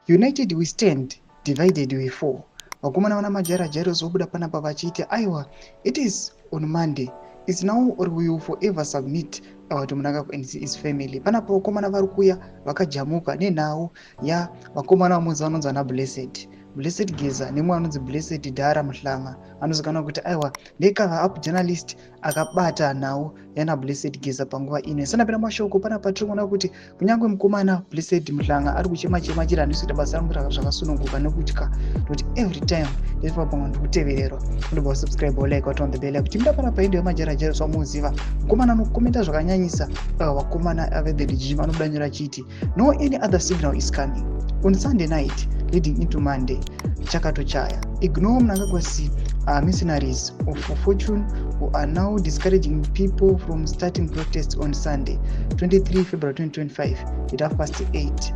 United we stand, divided we fall. Vakomana vana Majara Jairos vobuda panapa vachiti aiwa, it is on Monday. It's now or we will forever submit our to Mnangagwa and his family. Panapa vakomana vari kuuya vakajamuka nenhau ya vakomana vamunzi vanonzi vana Blessed. Blessed Geza nemumwe anonzi Blessed Dhara Muhlanga anozikanwa kuti aiwa ndecover up journalist akabata nhau yana Blessed Geza panguva ino. Isandapinda mashoko panapa tiri kuona kuti kunyange mukomana Blessed Muhlanga ari kuchema chema achiti handisi kuita basa rangu zvakasununguka nekutya nokuti every time ndiripa pamwe ndiri kutevererwa. Unobva wasubscribe, like, waturn on the bell kuti muda panapa endo yemajarajara zvamuziva. Mukomana anokomenta zvakanyanyisa. Vakomana vethe regime anobuda nyora achiti no any other signal is coming on Sunday night leading into Monday. Chakatochaya. Ignore Mnangagwa's mercenaries of fortune who are now discouraging people from starting protests on Sunday 23 February 2025 at 8:30.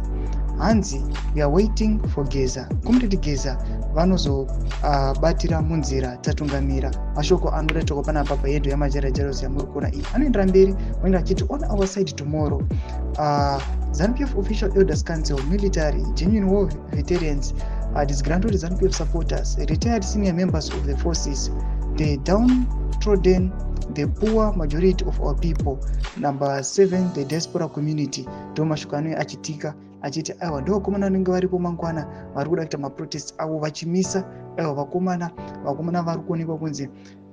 Hanzi we are waiting for Geza. Comrade Geza vanozobatira munzira tatungamira. Mashoko anoda toko panapa payedu yamajarajaros yamuri kuona iyi. Anoendera mberi oenda achiti on our side tomorrow, ZANU-PF official elders council, military, genuine war veterans, disgruntled ZANU-PF supporters, retired senior members of the forces, the downtrodden, the poor majority of our people, number 7, the diaspora community. Ndo mashoko anouya achitika achiti aiwa, ndo vakomana vanenge varipo mangwana vari kuda kuita maprotest avo vachimisa aiwa vakomana vari kuonekwa kunzi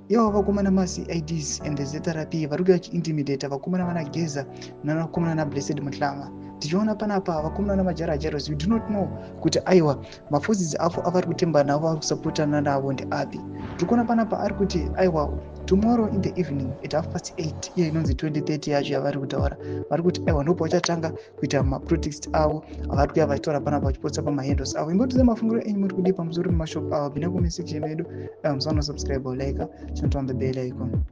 ivo vakomana maCIDs and the ZRP vari kuda vachiintimidata vakomana vana Geza nanakomana naBlessed Muhlanga. Tichiona panapa vakomana namajara jairos, we do not know kuti aiwa maforces avo avari kutemba navo, vari kusapotana navo ndeapi. Tiri kuona panapa ari kuti aiwa, tomorrow in the evening at 8:30, iyo inonzi 2030 yacho yavari kutaura, vari kuti aiwa, ndopo vachatanga kuita maprotest avo avari kuya vachitaura panapa vachipotsa pamahandles avo. Imbotize mafungiro enyu, muri kudii pamusoro pemashoko avo? Pinda comment section medu, musanosubscribe, like, turn on the bell icon.